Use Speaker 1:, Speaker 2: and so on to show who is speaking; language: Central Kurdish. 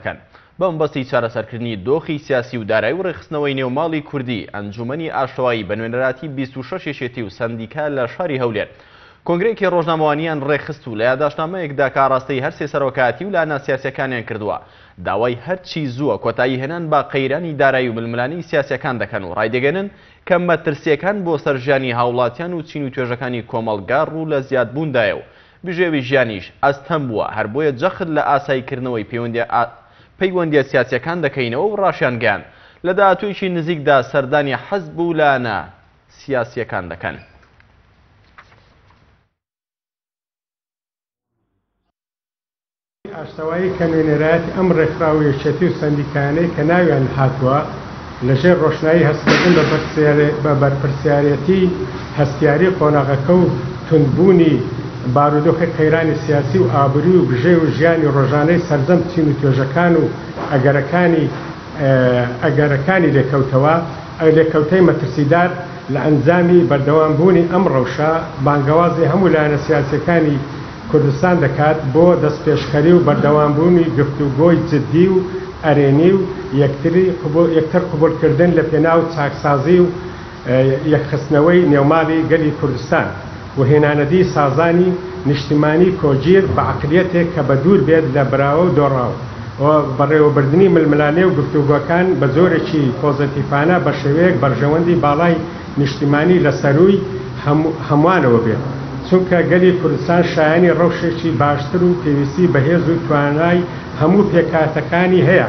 Speaker 1: دەکەن. بە مەبەستی چارەسەرکردنی دۆخی سیاسی و دارایی و ڕێکخستنەوەی نێو ماڵی کوردی، ئەنجوومەنی ئاشتەوایی بە نوێنەراتی 26 یەکێتی و سەندیکا لە شاری هەولێر کۆنگرەیەکی ڕۆژنامەوانییان ڕێکخست و لە یاداشتنامەیەکدا کە ئاڕاستەی هەرسێ سەرۆکایەتی و لایەنە سیاسییەکانیان کردووە داوای هەرچی زووە کۆتایی هێنان بە قەیرانی دارایی و ململانێی سیاسییەکان دەکەن و ڕایدەگەیەنن کە مەترسییەکان بۆ سەر ژیانی هاوڵاتیان و چین و توێژەکانی کۆمەڵگا ڕوو لە زیادبووندایە و بژێوی ژیانیش ئەستەم بووە، هەر بۆیە جەخت لە ئاساییکردنەوەی پەیوەندییە سیاسییەکان دەکەینەوە و ڕاشیانگەیاند، لە داهاتوویەکی نزیکدا سەردانی حزب و لایەنە سیاسییەکان دەکەن.
Speaker 2: ئاشتەوایی کە نوێنەرایەتی ئەم ڕێکخراو و یەکێتی و سەندیکایانەی کە ناویان هاتووە لە ژێر ڕۆشنایی هەستکردن بە بەرپرسیارێتی هەستیاری قۆناغەکە و توندبوونی بارودۆخی قەیرانی سیاسی و ئابووری و بژێوی ژیانی ڕۆژانەی سەرجەم چین و توێژەکان و ئەگەرەکانی ئەگەرەکانی لێکەوتەوە لێکەوتەی مەترسیدار لە ئەنجامی بەردەوامبوونی ئەم ڕەوشە بانگەوازی هەموو لایەنە سیاسیەکانی کوردستان دەکات بۆ دەستپێشخەری و بەردەوامبوونی گفتوگۆی جددی و ئەرێنی و یەکتری یەکتر قبوڵکردن لە پێناو چاکسازی و یەکخستنەوەی نێوماڵی گەلی کوردستان و هێنانەدی سازانی نیشتیمانی کۆگیر بە عەقلیەتێک کە بەدوور بێت لە براوە و دۆڕاو و بەڕێوەبردنی ململانێ و گفتوگۆکان بە جۆرێکی پۆزەتیفانە بە شێوەیەک بەرژەوەندی باڵای نیشتیمانی لە سەرووی هەمووانەوە بێت، چونکە گەلی کوردستان شایەنی ڕەوشێکی باشتر و پێویستی بە هێز و توانای هەموو پێکهاتەکانی هەیە.